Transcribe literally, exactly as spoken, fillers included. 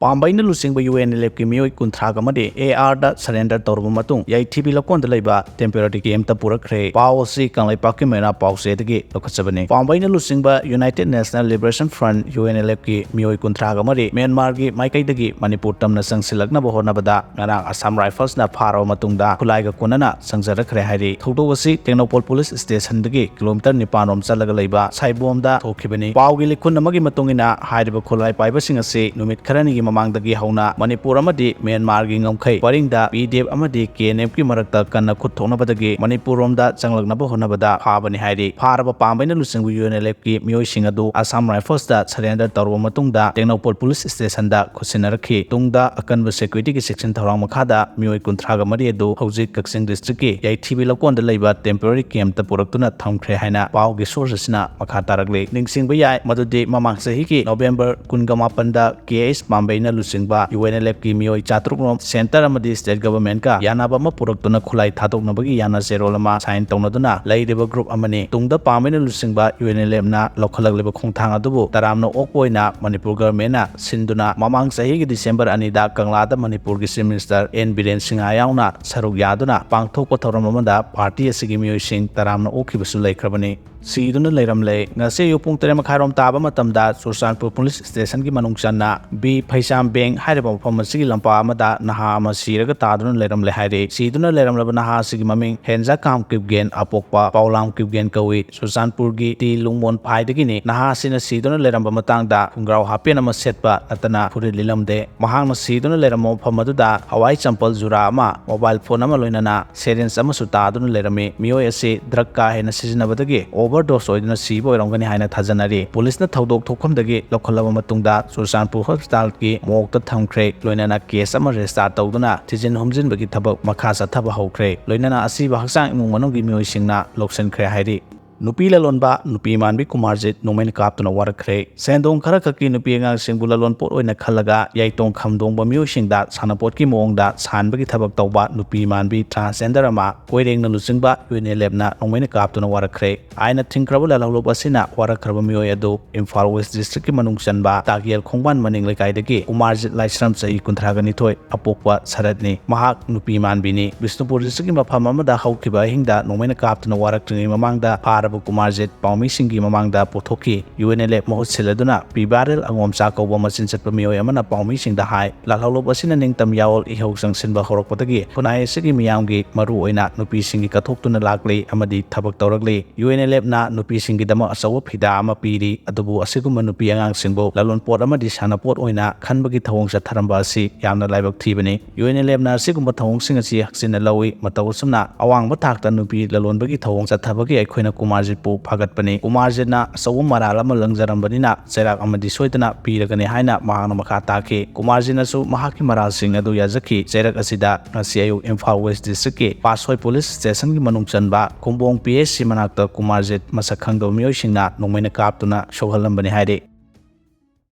ꯄꯥꯝꯕꯩꯅ ꯂꯨꯆꯤꯡꯕ U N L ꯑꯦꯐꯀꯤ ꯃꯤꯑꯣꯏ ꯀꯨꯟꯊ꯭ꯔꯥꯒ ꯃꯔꯤ ꯑꯦ ꯑꯥꯔꯗ surrender ꯇꯧꯔꯕ ꯃꯇꯨꯡ, ꯌꯥꯏꯊꯤꯕꯤ ꯂꯀꯣꯟꯗ ꯂꯩꯕ temporary camp ꯇ ꯄꯨꯔꯛꯈ꯭ꯔꯦ꯫ ꯄꯥꯎ ꯑꯁꯤ ꯀꯪꯂꯩꯄꯥꯛꯀꯤ ꯃꯩꯔꯥ ꯄꯥꯎꯆꯦꯗꯒꯤ ꯂꯧꯈꯠꯆꯕꯅꯤ꯫ ꯄꯥꯝꯕꯩꯅ ꯂꯨꯆꯤꯡꯕ United National Liberation Front, U N L ꯑꯦꯐꯀꯤ ꯃꯤꯑꯣꯏ ꯀꯨꯟꯊ꯭ꯔꯥꯒ ꯃꯔꯤ ꯃ꯭ꯌꯥꯟꯃꯥꯔꯒꯤ ꯃꯥꯏꯀꯩꯗꯒꯤ ꯃꯅꯤꯄꯨꯔ ꯇꯝꯅ ꯆꯪꯁꯤꯜꯂꯛꯅꯕ ꯍꯣꯠꯅꯕꯗ ꯉꯔꯥꯡ ꯑꯁꯥꯝ ꯔꯥꯏꯐꯜꯁꯅ ꯐꯥꯔꯕ ꯃꯇꯨꯡꯗ, ꯈꯨꯠꯂꯥꯏꯒ ꯀꯣꯟꯅꯅ ꯆꯪꯖꯔꯛꯈ꯭ꯔꯦ ꯍꯥꯏꯔꯤ꯫ ꯊꯧꯗꯣꯛ ꯑꯁꯤ ꯇꯦꯡꯅꯧꯄꯜ ꯄꯨꯂꯤꯁ ꯁ꯭ꯇꯦꯁꯟꯗꯒꯤ ꯀꯤꯂꯣꯃꯤꯇꯔ ꯅꯤꯄꯥꯟ ꯔꯣꯝ ꯆꯠꯂꯒ ꯂꯩꯕ ꯁꯥꯏꯕꯣꯝꯗ ꯊꯣꯛꯈꯤꯕꯅꯤ꯫ ꯄꯥꯎꯒꯤ ꯂꯤꯈꯨꯟ ꯑꯃꯒꯤ ꯃꯇꯨꯡ ꯏꯟꯅ, ꯍꯥꯏꯔꯤꯕ ꯈꯨꯠꯂꯥꯏ ꯄꯥꯏꯕꯁꯤꯡ ꯑꯁꯤ ꯅꯨꯃꯤꯠ ꯈꯔꯅꯤꯒꯤ ꯃꯃꯥꯡꯗꯒꯤ ꯍꯧꯅ ꯃꯅꯤꯄꯨꯔ ꯑꯃꯗꯤ ꯃ꯭ꯌꯥꯟꯃꯥꯔꯒꯤ ꯉꯝꯈꯩ ꯄꯔꯤꯡꯗ ꯄꯤ ꯗꯤ ꯑꯦꯐ ꯑꯃꯗꯤ ꯀꯦ ꯑꯦꯟ ꯑꯦꯐꯀꯤ ꯃꯔꯛꯇ ꯀꯟꯅ ꯈꯨꯠ ꯊꯣꯛꯅꯕꯗꯒꯤ ꯃꯅꯤꯄꯨꯔ ꯔꯣꯝꯗ ꯆꯪꯂꯛꯅꯕ ꯍꯣꯠꯅꯕꯗ ꯐꯥꯕꯅꯤ ꯍꯥꯏꯔꯤ꯫ ꯐꯥꯔꯕ ꯄꯥꯝꯕꯩꯅ ꯂꯨꯆꯤꯡꯕ ꯌꯨ ꯑꯦꯟ ꯑꯦꯜ ꯑꯦꯐꯀꯤ ꯃꯤꯑꯣꯏꯁꯤꯡ ꯑꯗꯨ ꯑꯁꯥꯝ ꯔꯥꯏꯐꯜꯁꯇ surrender ꯇꯧꯔꯕ ꯃꯇꯨꯡꯗ ꯇꯦꯡꯅꯧꯄꯜ ꯄꯨꯂꯤꯁ ꯁ꯭ꯇꯦꯁꯟꯗ ꯈꯨꯠꯁꯤꯟꯅꯔꯛꯈꯤ꯫ ꯇꯨꯡꯗ ꯑꯀꯟꯕ security ꯒꯤ ꯆꯦꯛꯁꯤꯟ ꯊꯧꯔꯥꯡ ꯃꯈꯥꯗ ꯃꯤꯑꯣꯏ ꯀꯨꯟꯊ꯭ꯔꯥꯒ ꯃꯔꯤ ꯑꯗꯨ ꯍꯧꯖꯤꯛ ꯀꯛꯆꯤꯡ district ꯀꯤ ꯌꯥꯏꯊꯤꯕꯤ ꯂꯀꯣꯟꯗ ꯂꯩꯕ temporary camp ꯇ ꯄꯨꯔꯛꯇꯨꯅ ꯊꯝꯈ꯭ꯔꯦ ꯍꯥꯏꯅ ꯄꯥꯎꯒꯤ source ꯑꯁꯤꯅ ꯃꯈꯥ ꯇꯥꯔꯛꯂꯤ꯫ ꯅꯤꯡꯁꯤꯡꯕ ꯌꯥꯏ ꯃꯗꯨꯗꯤ ꯃꯃꯥꯡ ꯆꯍꯤꯒꯤ November ꯀꯨꯟꯒ ꯃꯥꯄꯟꯗ ꯀꯦ ꯑꯩꯆ ꯄꯥꯝꯕꯩꯅ ꯂꯨꯆꯤꯡꯕ ꯌꯨ ꯑꯦꯟ ꯑꯦꯜ ꯑꯦꯐꯀꯤ ꯃꯤꯑꯣꯏ ꯆꯥꯇ꯭ꯔꯨꯛ ꯔꯣꯝ centre ꯑꯃꯗꯤ state government ꯀ ꯌꯥꯅꯕ ꯑꯃ ꯄꯨꯔꯛꯇꯨꯅ ꯈꯨꯠꯂꯥꯏ ꯊꯥꯗꯣꯛꯅꯕꯒꯤ ꯌꯥꯅ ꯆꯦꯔꯣꯜ ꯑꯃ sign ꯇꯧꯅꯗꯨꯅ ꯂꯩꯔꯤꯕ group ꯑꯃꯅꯤ꯫ ꯇꯨꯡꯗ ꯄꯥꯝꯕꯩꯅ ꯂꯨꯆꯤꯡꯕ ꯌꯨ ꯑꯦꯟ ꯑꯦꯜ ꯑꯦꯐꯅ ꯂꯧꯈꯠꯂꯛꯂꯤꯕ ꯈꯣꯡꯊꯥꯡ ꯑꯗꯨꯕꯨ ꯇꯔꯥꯝꯅ ꯑꯣꯛꯄ ꯑꯣꯏꯅ ꯃꯅꯤꯄꯨꯔ government ꯅ ꯁꯤꯟꯗꯨꯅ ꯃꯃꯥꯡ ꯆꯍꯤꯒꯤ December ꯑꯅꯤꯗ ꯀꯪꯂꯥꯗ ꯃꯅꯤꯄꯨꯔꯒꯤ Chief Minister N Biren Singh ꯌꯥꯎꯅ ꯁꯔꯨꯛ ꯌꯥꯗꯨꯅ ꯄꯥꯡꯊꯣꯛꯄ ꯊꯧꯔꯝ ꯑꯃꯗ party ꯑꯁꯤꯒꯤ ꯃꯤꯑꯣꯏꯁꯤꯡ ꯇꯔꯥꯝꯅ ꯑꯣꯛꯈꯤꯕꯁꯨ ꯂꯩꯈ꯭ꯔꯕꯅꯤ꯫ ꯁꯤꯗꯨꯅ ꯂꯩꯔꯝꯂꯦ꯫ ꯉꯁꯤ ꯑꯌꯨꯛ ꯄꯨꯡ ꯇꯔꯦꯠ ꯃꯈꯥꯏꯔꯣꯝ ꯇꯥꯕ ꯃꯇꯝꯗ ꯆꯨꯔꯆꯥꯟꯄꯨꯔ ꯄꯨꯂꯤꯁ ꯁ꯭ꯇꯦꯁꯟꯒꯤ ꯃꯅꯨꯡ ꯆꯟꯅ ꯕꯤ ꯐꯩꯁꯥꯝꯕꯦꯡ ꯍꯥꯏꯔꯤꯕ ꯃꯐꯝ ꯑꯁꯤꯒꯤ ꯂꯝꯄꯥꯛ ꯑꯃꯗ ꯅꯍꯥ ꯑꯃ ꯁꯤꯔꯒ ꯇꯥꯗꯨꯅ ꯂꯩꯔꯝꯂꯦ ꯍꯥꯏꯔꯤ꯫ ꯁꯤꯗꯨꯅ ꯂꯩꯔꯝꯂꯕ ꯅꯍꯥ ꯑꯁꯤꯒꯤ ꯃꯃꯤꯡ ꯍꯦꯟꯖꯥꯀꯥꯝ ꯀꯤꯞꯒꯦꯟ, ꯑꯄꯣꯛꯄ ꯄꯥꯎꯂꯥꯝ ꯀꯤꯞꯒꯦꯟ ꯀꯧꯏ꯫ ꯆꯨꯔꯆꯥꯟꯄꯨꯔꯒꯤ ꯇꯤ ꯂꯨꯡꯃꯣꯟ ꯐꯥꯏꯗꯒꯤꯅꯤ꯫ ꯅꯍꯥ ꯑꯁꯤꯅ ꯁꯤꯗꯨꯅ ꯂꯩꯔꯝꯕ ꯃꯇꯥꯡꯗ ꯈꯣꯡꯒ꯭ꯔꯥꯎ ꯍꯥꯞꯄꯦꯟ ꯑꯃ ꯁꯦꯠꯄ ꯅꯠꯇꯅ ꯐꯨꯔꯤꯠ ꯂꯤꯠꯂꯝꯗꯦ꯫ ꯃꯍꯥꯛꯅ ꯁꯤꯗꯨꯅ ꯂꯩꯔꯝꯕ ꯃꯐꯝ ꯑꯗꯨꯗ ꯍꯋꯥꯏ ꯆꯝꯄꯜ ꯖꯨꯔꯥ ꯑꯃ, mobile phone ꯑꯃ ꯂꯣꯏꯅꯅ syringe ꯑꯃꯁꯨ ꯇꯥꯗꯨꯅ ꯂꯩꯔꯝꯃꯤ꯫ ꯃꯤꯑꯣꯏ ꯑꯁꯤ drug ꯀꯥ ꯍꯦꯟꯅ ꯁꯤꯖꯤꯟꯅꯕꯗꯒꯤ overdose ꯑꯣꯏꯗꯨꯅ ꯁꯤꯕ ꯑꯣꯏꯔꯝꯒꯅꯤ ꯍꯥꯏꯅ ꯊꯥꯖꯅꯔꯤ꯫ ꯄꯨꯂꯤꯁꯅ ꯊꯧꯗꯣꯛ ꯊꯣꯛꯐꯝꯗꯒꯤ ꯂꯧꯈꯠꯂꯕ ꯃꯇꯨꯡꯗ ꯆꯨꯔꯆꯥꯟꯄꯨꯔ ꯍꯣꯁꯄꯤꯇꯥꯜꯒꯤ morgue ꯇ ꯊꯝꯈ꯭ꯔꯦ꯫ ꯂꯣꯏꯅꯅ case ꯑꯃ register ꯇꯧꯗꯨꯅ ꯊꯤꯖꯤꯟ ꯍꯨꯝꯖꯤꯟꯕꯒꯤ ꯊꯕꯛ ꯃꯈꯥ ꯆꯠꯊꯕ ꯍꯧꯈ꯭ꯔꯦ꯫ ꯂꯣꯏꯅꯅ ꯑꯁꯤꯕ ꯍꯛꯆꯥꯡ ꯏꯃꯨꯡ ꯃꯅꯨꯡꯒꯤ ꯃꯤꯑꯣꯏꯁꯤꯡꯅ ꯂꯧꯁꯤꯟꯈ꯭ꯔꯦ ꯍꯥꯏꯔꯤ꯫ ꯅꯨꯄꯤ ꯂꯂꯣꯟꯕ ꯅꯨꯄꯤ ꯃꯥꯟꯕꯤ ꯀꯨꯃꯥꯔꯖꯤꯠ ꯅꯣꯡꯃꯩꯅ ꯀꯥꯞꯇꯨꯅ ꯋꯥꯔꯛꯈ꯭ꯔꯦ꯫ ꯁꯦꯟꯗꯣꯡ ꯈꯔ ꯈꯛꯀꯤ ꯅꯨꯄꯤ ꯑꯉꯥꯡꯁꯤꯡꯕꯨ ꯂꯂꯣꯟꯄꯣꯠ ꯑꯣꯏꯅ ꯈꯜꯂꯒ ꯌꯥꯏꯇꯣꯡ ꯈꯝꯗꯣꯡꯕ ꯃꯤꯑꯣꯏꯁꯤꯡꯗ ꯁꯥꯟꯅꯄꯣꯠꯀꯤ ꯃꯑꯣꯡꯗ ꯁꯥꯟꯕꯒꯤ ꯊꯕꯛ ꯇꯧꯕ ꯅꯨꯄꯤ ꯃꯥꯟꯕꯤ transgender ꯑꯃ ꯀꯣꯏꯔꯦꯡꯅ ꯂꯨꯆꯤꯡꯕ ꯌꯨ ꯑꯦꯟ ꯑꯦꯜ ꯑꯦꯐꯅ ꯅꯣꯡꯃꯩꯅ ꯀꯥꯞꯇꯨꯅ ꯋꯥꯔꯛꯈ꯭ꯔꯦ꯫ ꯑꯥꯏꯟꯅ ꯊꯤꯡꯈ꯭ꯔꯕ ꯂꯥꯜꯍꯧꯂꯨꯞ ꯑꯁꯤꯅ ꯋꯥꯔꯛꯈ꯭ꯔꯕ ꯃꯤꯑꯣꯏ ꯑꯗꯨ ꯏꯝꯐꯥꯜ ꯋꯦꯁ ꯗꯤꯁꯇ꯭ꯔꯤꯛꯀꯤ ꯃꯅꯨꯡ ꯆꯟꯕ ꯇꯥꯒꯦꯜ ꯈꯣꯡꯕꯥꯟ ꯃꯅꯤꯡ ꯂꯩꯀꯥꯏꯗꯒꯤ ꯀꯨꯃꯥꯔꯖꯤꯠ ꯂꯥꯏꯁ꯭ꯔꯝ, ꯆꯍꯤ ꯀꯨꯟꯊ꯭ꯔꯥꯒ ꯅꯤꯊꯣꯏ, ꯑꯄꯣꯛꯄ ꯁꯔꯠꯅꯤ꯫ ꯃꯍꯥꯛ ꯅꯨꯄꯤ ꯃꯥꯟꯕꯤꯅꯤ꯫ ꯕꯤꯁꯅꯨꯄꯨꯔ ꯗꯤꯁꯇ꯭ꯔꯤꯛꯀꯤ ꯃꯐꯝ ꯑꯃꯗ ꯍꯧꯈꯤꯕ ꯑꯍꯤꯡꯗ ꯅꯣꯡꯃꯩꯅ ꯀꯥꯞꯇꯨꯅ ꯋꯥꯔꯛꯇ꯭ꯔꯤꯉꯩ ꯃꯃꯥꯡꯗ ꯐꯥꯔꯕ ꯀꯨꯃꯥꯔꯖꯤꯠ ꯄꯥꯎꯃꯤꯁꯤꯡꯒꯤ ꯃꯃꯥꯡꯗ ꯄꯨꯊꯣꯛꯈꯤ꯫ ꯌꯨ ꯑꯦꯟ ꯑꯦꯜ ꯑꯦꯐ ꯃꯍꯨꯠ ꯁꯤꯜꯂꯗꯨꯅ ꯄꯤ ꯕꯥꯔꯦꯜ ꯑꯉꯣꯝꯆꯥ ꯀꯧꯕ ꯃꯆꯤꯟ ꯆꯠꯄ ꯃꯤꯑꯣꯏ ꯑꯃꯅ ꯄꯥꯎꯃꯤꯁꯤꯡꯗ ꯍꯥꯏ, ꯂꯥꯜꯍꯧꯂꯨꯞ ꯑꯁꯤꯅ ꯅꯤꯡꯇꯝ ꯌꯥꯑꯣꯜ ꯏꯍꯧ ꯆꯪꯁꯤꯟꯕ ꯍꯧꯔꯛꯄꯗꯒꯤ ꯈꯨꯟꯅꯥꯏ ꯑꯁꯤꯒꯤ ꯃꯤꯌꯥꯝꯒꯤ, ꯃꯔꯨ ꯑꯣꯏꯅ ꯅꯨꯄꯤꯁꯤꯡꯒꯤ ꯀꯠꯊꯣꯛꯇꯨꯅ ꯂꯥꯛꯂꯤ ꯑꯃꯗꯤ ꯊꯕꯛ ꯇꯧꯔꯛꯂꯤ꯫ ꯌꯨ ꯑꯦꯟ ꯑꯦꯜ ꯑꯦꯐꯅ ꯅꯨꯄꯤꯁꯤꯡꯒꯤꯗꯃꯛ ꯑꯆꯧꯕ ꯐꯤꯗꯥ ꯑꯃ ꯄꯤꯔꯤ, ꯑꯗꯨꯕꯨ ꯑꯁꯤꯒꯨꯝꯕ ꯅꯨꯄꯤ ꯑꯉꯥꯡꯁꯤꯡꯕꯨ ꯂꯂꯣꯟꯄꯣꯠ ꯑꯃꯗꯤ ꯁꯥꯟꯅꯄꯣꯠ ꯑꯣꯏꯅ ꯈꯟꯕꯒꯤ ꯊꯧꯑꯣꯡ ꯆꯠꯊꯔꯝꯕ ꯑꯁꯤ ꯌꯥꯝꯅ ꯂꯥꯏꯕꯛ ꯊꯤꯕꯅꯤ꯫ ꯌꯨ ꯑꯦꯟ ꯑꯦꯜ ꯑꯦꯐꯅ ꯑꯁꯤꯒꯨꯝꯕ ꯊꯧꯑꯣꯡꯁꯤꯡ ꯑꯁꯤ ꯍꯛꯆꯤꯟꯅ ꯂꯧꯏ꯫ ꯃꯇꯧ ꯑꯁꯨꯝꯅ ꯑꯋꯥꯡꯕ ꯊꯥꯛꯇ ꯅꯨꯄꯤ ꯂꯂꯣꯟꯕꯒꯤ ꯊꯧꯑꯣꯡ ꯆꯠꯊꯕꯒꯤ ꯑꯩꯈꯣꯏꯅ ꯀꯨꯃꯥꯔꯖꯤꯠꯄꯨ ꯐꯥꯒꯠꯄꯅꯤ꯫ ꯀꯨꯃꯥꯔꯖꯤꯠꯅ ꯑꯆꯧꯕ ꯃꯔꯥꯜ ꯑꯃ ꯂꯪꯖꯔꯝꯕꯅꯤꯅ ꯆꯩꯔꯥꯛ ꯑꯃꯗꯤ ꯁꯣꯏꯗꯅ ꯄꯤꯔꯒꯅꯤ ꯍꯥꯏꯅ ꯃꯍꯥꯛꯅ ꯃꯈꯥ ꯇꯥꯈꯤ꯫ ꯀꯨꯃꯥꯔꯖꯤꯠꯅꯁꯨ ꯃꯍꯥꯛꯀꯤ ꯃꯔꯥꯜꯁꯤꯡ ꯑꯗꯨ ꯌꯥꯖꯈꯤ꯫ ꯆꯩꯔꯛ ꯑꯁꯤꯗ ꯉꯁꯤ ꯑꯌꯨꯛ ꯏꯝꯐꯥꯜ ꯋꯦꯁ ꯗꯤꯁꯇ꯭ꯔꯤꯛꯀꯤ ꯄꯥꯠꯁꯣꯏ ꯄꯨꯂꯤꯁ ꯁ꯭ꯇꯦꯁꯟꯒꯤ ꯃꯅꯨꯡ ꯆꯟꯕ ꯈꯨꯝꯕꯣꯡ ꯄꯤ ꯑꯩꯆ ꯁꯤ ꯃꯅꯥꯛꯇ ꯀꯨꯃꯥꯔꯖꯤꯠ ꯃꯁꯛ ꯈꯪꯗꯕ ꯃꯤꯑꯣꯏꯁꯤꯡꯅ ꯅꯣꯡꯃꯩꯅ ꯀꯥꯞꯇꯨꯅ ꯁꯣꯛꯍꯜꯂꯝꯕꯅꯤ ꯍꯥꯏꯔꯤ꯫